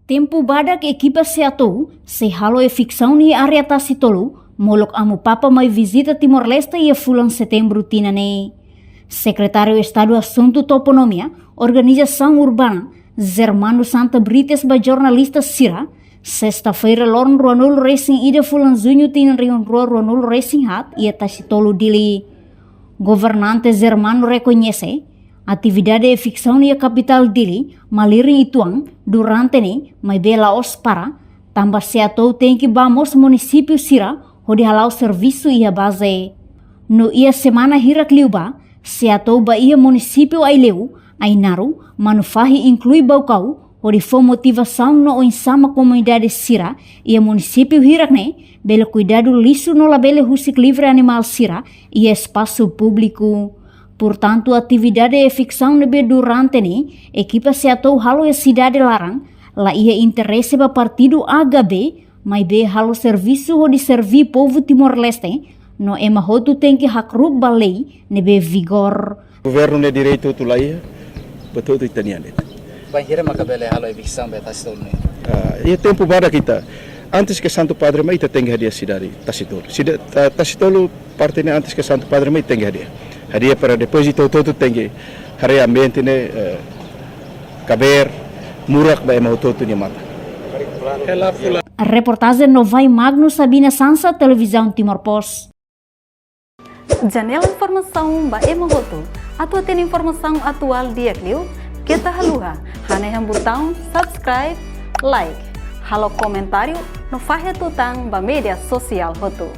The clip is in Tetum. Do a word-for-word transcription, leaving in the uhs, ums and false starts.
Tempu badak ekipa SEATOU sei halo eviksaun iha área Tasi Tolu, molok Amu Papa mai vizita Timor-Leste iha fulan Setembru tinan ne'e. Sekretáriu Estadu Asuntu Toponímia, Organizasaun Urbana, Germano Santa Brites ba jornalista sira, sesta-feira loron ruanulu resin ida fulan Juñu tinan rihun rua ruanulu resin haat iha Tasi Tolu, Dili. Governante Germano rekoñese atividade eviksaun iha kapitál Dili malirin uitoan durante ne'e, maibé la'ós para, tanba SEATOU tenke bá mós munisípiu sira hodi hala'o servisu iha baze. No iha semana hirak liubá, SEATOU bá iha munisípiu Aileu, Ainaro, Manufahi inklui Baucau, hodi fó motivasaun no oinsá mak komunidade sira iha munisípiu hirak ne'e bele kuidadu lixu no labele husik livre animál sira iha espasu públiku. Portantu, atividade eviksaun ne'ebé durante ne'e ekipa SEATOU halo iha sidade laran, la iha interese ba partidu A ka B, maibé halo servisu hodi serví povu Timor-Leste, no ema hotu tenke hakruuk ba lei ne'ebé vigór. Governu nia direitu hotu la iha, buat hotu ita-nian de'it. Bainhira maka bele halo eviksaun ba Tasi Tolu ne'e? Ah, iha tempu badak ita. Antes ke Santu Padre mai ita tenke hadi'a sidade Tasi Tolu. Sida-, Ta-, Tasi Tolu parte ne'e antes ke Santu Padre mai tenke hadi'a. Hadi'a para depois ita hotu-hotu tenke haree ambiente ne'e, eh, kabeer, murak ba ema hotu-hotu nia matan. Reportajen Novai Magno, Sabina Sansa, Televizaun Timor Post. Janela informasaun ba ema hotu. Atu hatene informasaun atuál di'ak liu, keta haluha hanehan butaun subscribe, like, halo komentáriu no fahe tutan ba média sosiál hotu.